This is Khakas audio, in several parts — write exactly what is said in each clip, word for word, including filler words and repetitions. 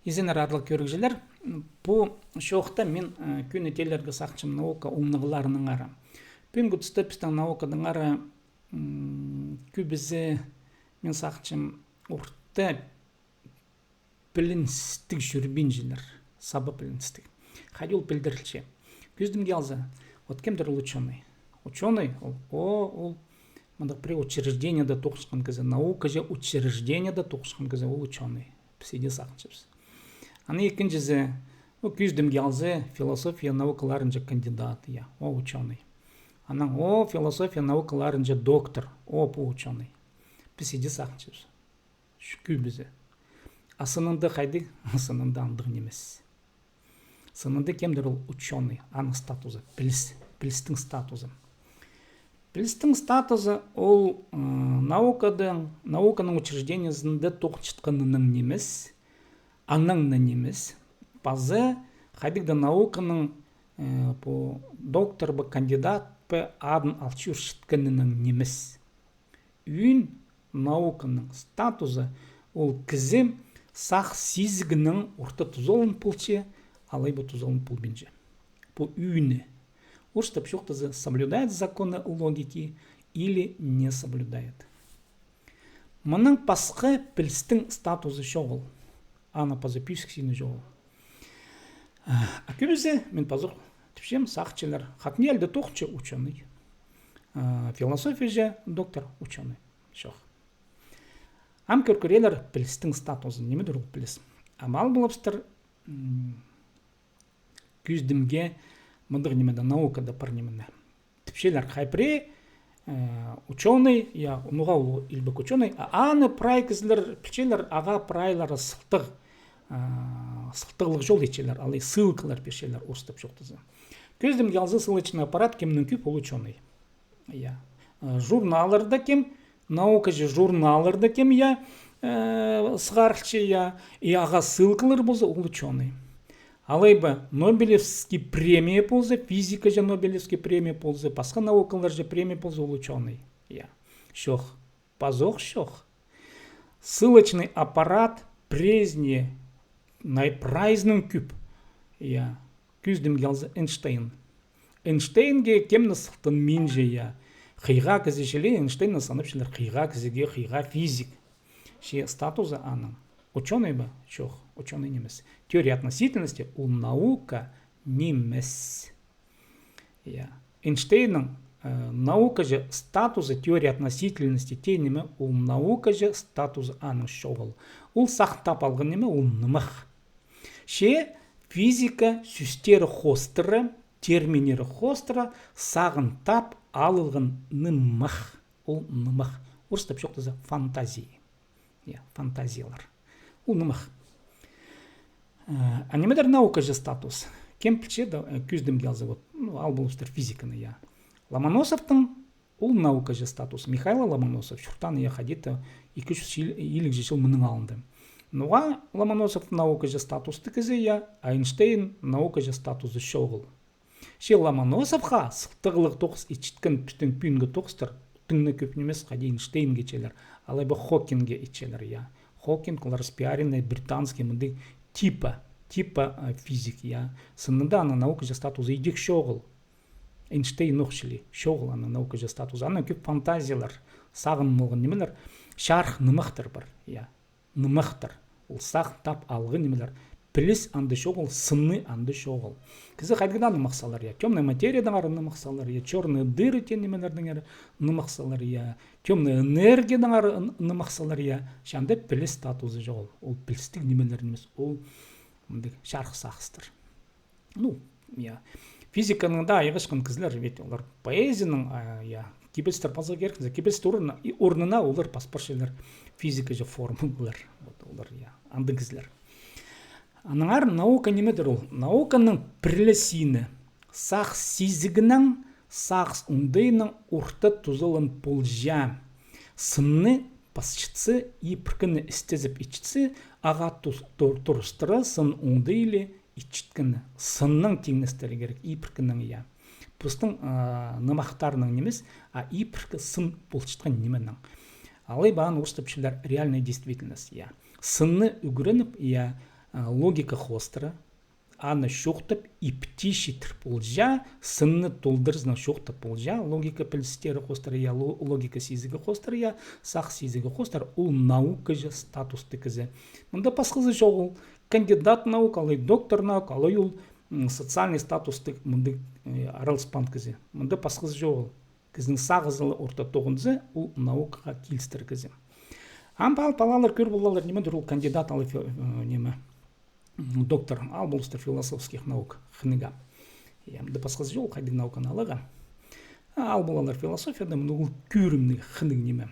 Изеннер, аарлығ кӧрігҷілер, пу чоохта мин кӧні теелерге сағынчам наука олнығларынаңар. Пӱӱнгі туста пістің наукадаңар кӧбізі, мин сағынчам, орта піліністіг чӧрбинчелер, саба піліністіг. Хайди ол пілдірілче? Кӧзідімге алза, вот кемдір ол учёный? Учёный ол, о, ол мындағ пірее учреждениеде тоғынчатхан кізі, наукаҷа учреждениеде тоғынчатхан кізі, ол учёный. Піс иди сағынчабыс. Аның ікінҷізі, ну, кӧзідімге алза, философия наукаларынҷа кандидат, я, о, учёный. Анаң, о, философия наукаларынҷа доктор, о, пу учёный. Піс иди сағынчабыс. Кӧбізі. А сынында хайдағ? Сынында андағ нимес. Сынында кемдір ол учёный, аның статузы, піліс, пілістің статузы. Пілістің статузы ол наукадаң, науканың учреждениезінде тоғынчатханының нимес, анаң на нимес, паза хайдағ-да науканың пу доктор ба, кандидат па адын ал чӧрчеткенінің нимес. Ӱн науканың статузы ол кізі сах сизігінең орта тузалан полча, алай ба тузалан полбинча. Пу ӱні. Орыстап чоохтаза, соблюдает законы логики или не соблюдает. Мынаң пасха пілістің статузы чоғыл. Аны паза пӧзік сині чоғыл. А кӧбізі, мин пазох тіпчем, сағынчалар, хакнии алды тоғынча учёный. Философияҷа доктор, учёный. Чох. Ам кӧр кӧрелер пілістің статузын, нимедір ол піліс. Ам ал полыбыстыр кӧзідімге мындағ нимені, наукада пар нимені. Тіпчелер, хай пірее учёный, я, ноға ол илбек учёный, а аны прай кізілер пілчелер, ағаа прайлары сылтағ, сылтағлығ чол итчелер, алай ссылкалар пирчелер, орыстап чоохтаза. Кӧзідімге алза, ссылочный аппарат кемнің кӧп, ол учёный. Я. Журналларда кем, наукаҷа журналларда кем, я, сығарылча, я, и ағаа ссылкалар полза, ол учёный. Алай ба Нобелевский премия полза, физикаҷа Нобелевский премия полза, пасха наукаларҷа премия полза, ол учёный. Я. Чох. Пазох чох. Ссылочный аппарат пірезіне прайзынаң кӧп. Я. Кӧзідімге алза, Эйнштейн. Эйнштейнге кем не сылтанминча, я. Хыйға кізі чіли, Эйнштейнні санапчалар хыйға кізіге, хыйға физик. Че статузы аның. Учёный ба? Чох, учёный нимес. Теория относительности ол наука нимес. Я. Эйнштейннің наукаҷа статузы, теория относительности теен ниме, ол наукаҷа статузы аның чоғыл. Ол сағын тап алған ниме, ол нымах. Че физика сӧстері хоостыра, терминнері хоостыра сағын тап алылған нымах. Ол нымах. Орыстап чоохтаза, фантазии. Я, фантазиялар. Ол нымах. А нимедір наукаҷа статус? Кем пілче, да, кӧзідімге алза, вот, ну, ал полыбыстыр физиканы, я. Ломоносовтың ол наукаҷа статус. Михаил Ломоносов чуртаан, я, хайди-да ікі чӱс илиг чыл мының алнында. Ноға Ломоносов наукаҷа статусты кізі, я, а Эйнштейн наукаҷа статузы чоғыл. Че Ломоносовха сылтағлығ тоғыс итчеткен пістің пӱӱнгі тоғыстар тың на кӧп нимес, хайди Эйнштейнге итчелер, алай ба Хокингке итчелер, я. Хокинг ол распиаренный британский мындағ типа, типа физик, я. Сынында аның наукаҷа статузы идӧк чоғыл. Эйнштейн ох чіли, чоғыл аның наукаҷа статузы. Анаң кӧп фантазиялар, сағын алған нимелер, чарых нымахтар пар, я. Нымахтар. Ол сағын тап алған нимелер. Піліс анда чоғыл, сыны анда чоғыл. Кізі хайдағ даа нымах салар, я. Тёмная материядаңар нымах салар, я. Чёрные дыры теен нимелердеңер нымах салар, я. Тёмная энергиядаңар нымах салар, я. Че анда піліс статузы чоғыл. Ол пілістіг нимелер нимес. Ол мындағ чарых сағыстар. Ну, я. Физиканың даа айғасчатхан кізілер, ведь олар поэзияның, я, кибелістер пазарға кирек, кибеліс орнына, орнына олар пас парчалар физикаҷа формулалар. Вот олар, я, андағ кізілер. Аннаңар наука нимедір ол? Науканың пірле сині. Сағыс сизігінең, сағыс оңдайынаң орта тузалан полҷаң. Сынны пасчатса, и піркіні істезіп итчетсе, ағаа турыстыра сын оңдайлы итчеткені. Сыннаң тиңнестірерге кирек, и піркінең, я. Пістің нымахтарнаң нимес, а и піркі сын полчатхан нименең. Алай ба аны орыстапчалар реальная действительность, я. Сынны ӱгреніп, я, а, логика хоостыра, аны чоохтап, иптіг читір полҷа, сынны толдырызынаң чоохтап полҷа, логика пілістері хоостыра, я, ло-, логика сизігі хоостыра, я, сағыс сизігі хоостыра, ол наукаҷа статусты кізі. Мында пасхазы чоғыл, кандидат наук, алай доктор наук, алай ол, м, социальный статусты мындағ, э, араласпаан кізі. Мында пасхазы чоғыл. Кізінің сағызы ла орта тоғынза, ол наукаға килістір кізі. Ам пал-, палалар кӧр полалар, нимедір ол кандидат алай фи-, э, ниме, м, доктор, ал полыстыр философских наук, хынығ. Я, мында пасхазы чоғыл, хайдағ науканы аларға. А, ал полалар философияда, мында ол кӧрімніг хынығ ниме.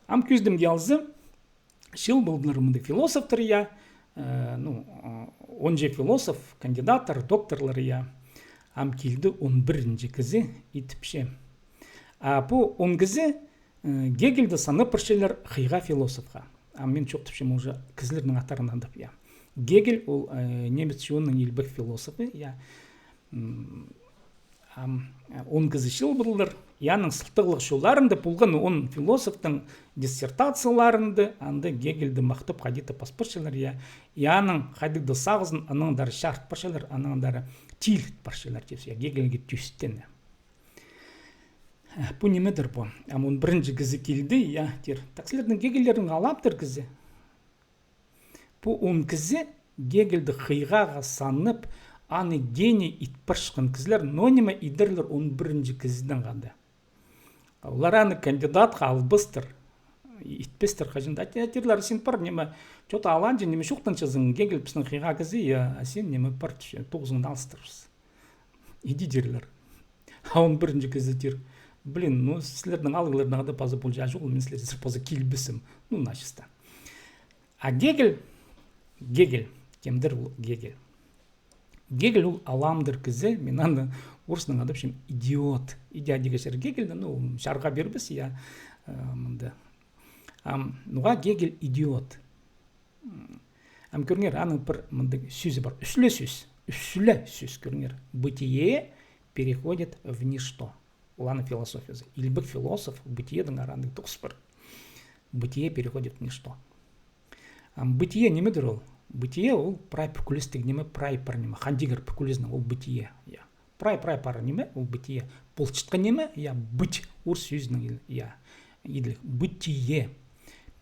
Ам кӧзідімге алза, чыылып полдылар мындағ философтар, я, э, ну, э, он же философ, кандидаттар, докторлар, я. Ам килді он пірінҷі кізі, и тіпче. А пу он кізі, э, Гегельді санап парчалар хыйға философха. Ам мин чоохтапчам уже кізілернің аттарын адап, я. Гегель ол, э, немец чонының илбек философы, я. М, ам, э, он кізі чыылып полдылар. И аның сылтағлығ чолларында полған он философтың диссертацияларында анда Гегельді махтап хайди-да пас парчалар, я. И аның хайдағ-да сағызын аннаң даа чарыт парчалар, аннаң даа тиліт парчалар, тіпче, я, Гегельге тӧстене. Э, пу нимедір пу? Ам он пірінҷі кізі килді, я, тир. Так сірернің Гегельлерің алаптыр кізі. Пу он кізі Гегельді хыйғаға санап, аны гений ит парчатхан кізілер, но ниме идерлер он пірінҷі кізідең хада. Олар аны кандидатха албастар, итпестер хаҷан даа. Ат-, аттырлар, син пар, ниме, чё-то аланҷа, ниме чоохтанчазың, Гегель пістің хыйға кізі, я, а син, ниме, пар, тоғызыңны алыстырыбыс. Иди тирлер. А он пірінҷі кізі тир: блин, ну, сірернің алығларыңа даа паза полҷаң чоғыл, мин сірерзер паза килбессем. Ну, начисто. А Гегель, Гегель, кемдір ол Гегель? Гегель ол аламдыр кізі, мин аны орыснаң адапчам идиот. Иди адирға чарир Гегельді, ну, чарыға пирбес, я, э, мында. Ам, ноға Гегель идиот? М, ам кӧріңер, аның пір мындағ сӧзі пар. Ӱс ле сӧс. Ӱс ле сӧс, кӧріңер. Бытие переходит в ничто. Ол аның философиязы. Илбек философ, бытиенің арандағ тоғыс пар. Бытие переходит в ничто. Ам бытие нимедір ол? Бытие ол прай пӱкӱлістіг ниме, прай пар ниме. Хан Тигір пӱкӱлізінең ол бытие. Я. Прай, прай пар ниме, ол бытие. Полчатхан ниме, я, быть, орыс сӧзінең ил-, я, иділіг. Бытие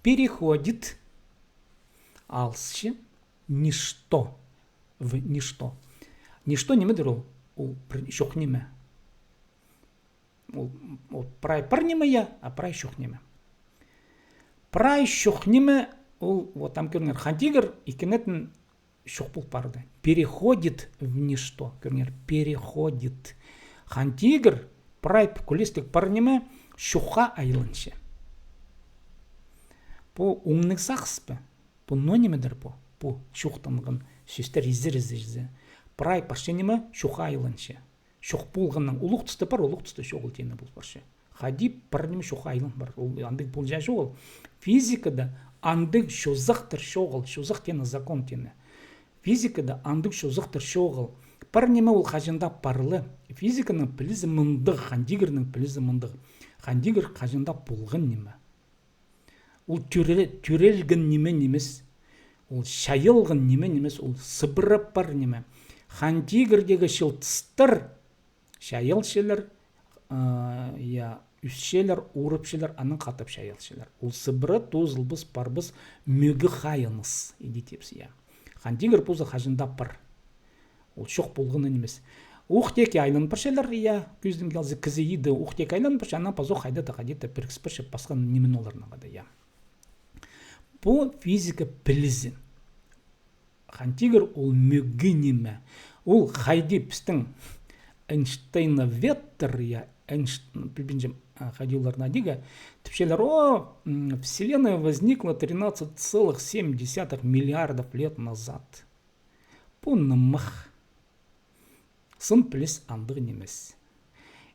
переходит, алысча, ничто, в ничто. Ничто нимедір ол? Ол пір чох ниме. Ол, ол прай пар ниме, я, а прай чох ниме. Прай чох ниме, ол, вот, ам кӧріңер, Хан Тигір ікінетін чох пол парды. Переходит в ничто. Кӧріңер, переходит. Хан Тигір прай пӱкӱлістіг пар ниме чохха айланча. Пу оңнығ сағыс па? Пу ноо нимедір пу? Пу чоохтанған сӧстер изер-изерзер. Прай парча ниме чохха айланча. Чох полғаннаң улуғ туста пар, улуғ туста чоғыл теені пол парча. Хайди пар ниме чохха айлан пар. Ол андағ полҷаң чоғыл. Физикада андағ чозахтар чоғыл, чозах теені закон теені. Физикада андағ чозахтар чоғыл. Пар ниме ол хаҷан даа парлы. Физиканың пілізі мындағ, Хан Тигірнің пілізі мындағ. Хан Тигір хаҷан даа полған ниме. Ол тӧре-, тӧрелген ниме нимес. Ол чайылған ниме нимес, ол сыбыра пар ниме. Хан Тигірдегі чылтыстар чайылчалар, а, я, ӧсчелер, урапчалар, анаң хатап чайылчалар. Ол сыбыра тоозылбас, парбас, мӧгі хайыныс, иди тіпче, я. Хан Тигір позы хаҷан даа пар. Ол чох полған нимес. Ох теке айлан парчалар, я, кӧзідімге алза, кізі иді ох теке айлан парча, анаң пазох хайда-да, хайда-да пірікіс парча, пасха ниме оларның хада, я. Пу физика пілізі. Хан Тигір ол мӧгі ниме. Ол хайди пістің Эйнштейноведтер, я, Эйншт-, пілбинчем, а, хайди оларны адирға, тіпчелер, о, м, Вселенная возникла тринадцать целых семь десятых миллиардов лет назад. Пу нымах. Сын піліс андағ нимес.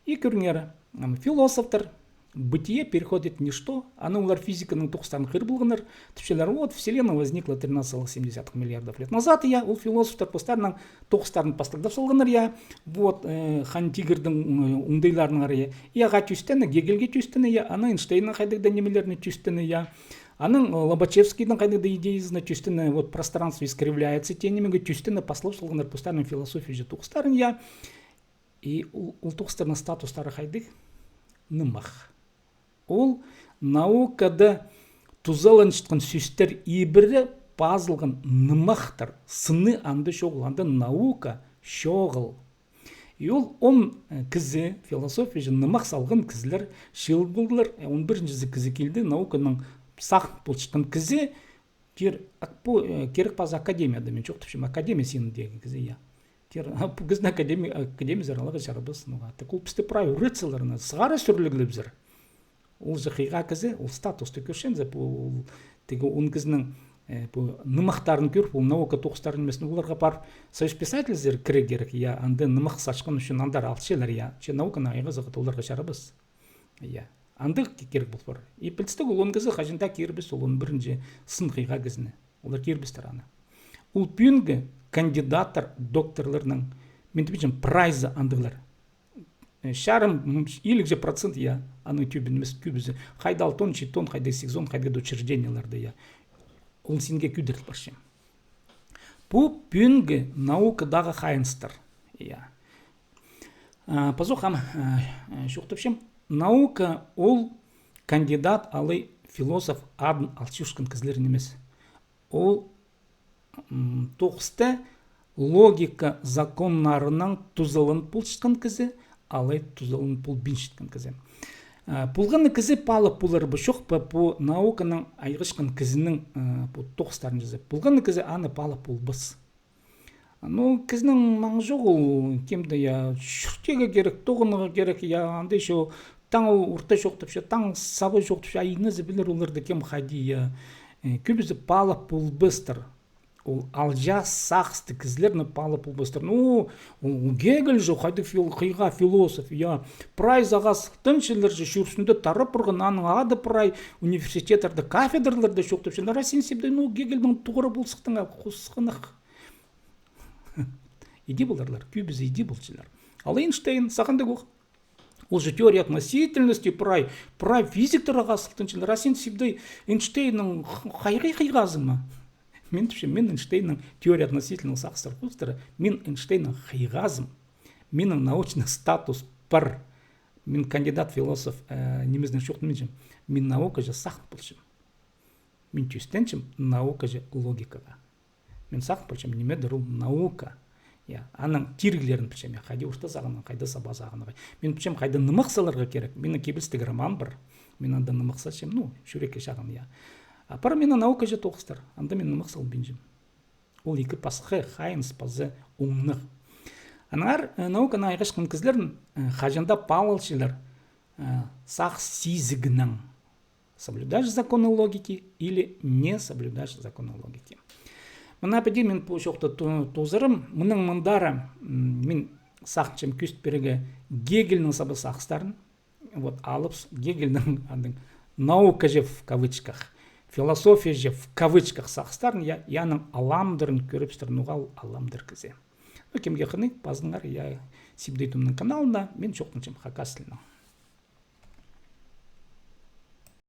И кӧріңер, м, философтар, бытие переходит в ничто, аны олар физиканың тоғыстарын хығыр полғаннар, тіпчелер, вот, Вселенная возникла тринадцать целых семь десятых миллиардов лет назад, я, ол философтар постарының тоғыстарын пастағдап салғаннар, я, вот, э, Хан Тигірдің, м, оңдайларының арайы, я, ағаа тӧстене, Гегельге тӧстене, я, ана Эйнштейннің хайдағ-да нимелеріне тӧстене, я, Анаң Лобачевскийдің хайдағ-да идеязына тӧстене, вот пространство искривляется теен нимее тӧстене паслап салғаннар постарының философияҷа тоғыстарын, я. И ол, ол тоғыстарның статустары хайдағ? Нымах. Ол наукада тузаланчатхан сӧстер ибіре пазылған нымахтар, сыны анда чоғыл, анда наука чоғыл. И ол он, э, кізі, философияҷа нымах салған кізілер чыыл полдылар, э, он пірінҷізі кізі килді, науканың сағын полчатхан кізі, кир-, ак-, пу, э, кирек паза академияда, мин чоохтапчам, академия синіндегі кізі, я. Кир-, а, пу кізіні академи-, академиязар аларға чарабас, ну, а так ол пісті прай ӱретселер, аны сығара сӱрліглепзер. Ол же хыйға кізі, ол статусты кӧрчезің, пу, ол, тігі он кізінің, э, пу нымахтарын кӧр, ол наука тоғыстарын нимес, ну, оларға пар Союз писательзер кірерге кирек, я, анда нымах сачхан ӱчӱн андар алчалар, я, че науканы айғазарға оларға чарабас. Я. Андағ ки-, кирек пол пар. И пілдістіг, ол он кізі хаҷан даа кирбес, ол он пірінҷі сын хыйға кізіні. Олар кирбестер аны. Ол пӱӱнгі кандидаттар, докторларның, мин тіпчем, прайзы андағлар. Э, чарым, м, илиг же процент, я, аның тӧбін нимес, кӧбізі. Хайда алтон, читон, хайда сигізон, хайда учреждениелерде, я. Ол синге кӧдіріл парча. Пу пӱӱнгі наукадағы хайыныстар. Я. А, пазох ам, а, а, чоохтапчам. Наука ол кандидат алай философ адын алчатхан кізілер нимес. Ол, м, тоғыста логика законнарынаң тузаланып полчатхан кізі, алай тузаланып полбинчатхан кізі. А, полған на кізі паалап полар ба, чох па, пу науканаң айғасчатхан кізінің, а, пу тоғыстарын чазып. Полған на кізі аны паалап полбас. Ну, кізінің маңы чоғыл, кем дее, я, чуртирға кирек, тоғынарға кирек, я, анда ещё таң орта чоохтапча, таң саба чоохтапча, айназы пілер оларны кем хайди, я. Э, кӧбізі паалап полбастар. Ол алҷаас сағысты кізілерні паалап полбастар. Ну, ол Гегель же хайдағ фил-, хыйға философ, я. Прай сағаа сылтаанҷылар же чӱрзінде тарап парған, аның ады прай университеттерде, кафедраларда чоохтапча. Ара син сибдей, ну, Гегельнең тоғыра пол сыхтың, а, хусхынах. Иди поларлар, кӧбізі иди полчалар. Ал Эйнштейн, сағынза ох. Ол же теория относительности, прай, прай физиктер ағаа сылтаанҷылар. А син сибдей Эйнштейннің х-, хайрай хыйғазың ма? Мин тіпчем, мин Эйнштейннің теория относительности сағыстар хостыра, мин Эйнштейннің хыйғазым. Минің научный статус пар. Мин кандидат философ, э, нимезінең чоохтанминчам. Мин наукаҷа сағын полчам. Мин тӧстенчем наукаҷа логикаға. Мин сағын полчам, нимедір ол наука. Я, аның тиріглерін пілчем, я, хайди орта сағынарға, хайда саба сағынарға. Мин пілчем, хайда нымах саларға кирек. Минің кибелістіг роман пар. Мин анда нымах салчам, ну, чӱрекке чағын, я. А пар минің наукаҷа тоғыстар. Анда мин нымах салбинчам. Ол ікі пасха хайыныс, паза оңнығ. Аннаңар, э, науканы айғасчатхан кізілерін, э, хаҷан даа паалалчалар, э, сағыс сизігінең. Соблюдаешь законы логики или не соблюдаешь законы логики. Мына піди мин пу чоохты ту-, тоозарым, мының мындар, м, мин сағынчам кӧзіт пирерге Гегельнің саба сағыстарын, вот, алып с-, Гегельнің, андағ, наукаҷа в кавычках, философияҷа в кавычках сағыстарын, я, аның аламдарын кӧрібістір, ноға ол аламдыр кізі. Ну, кемге хынығ, пазыңар, я, сибдей тумның каналына, мин чоохтанчам хакас тілінең.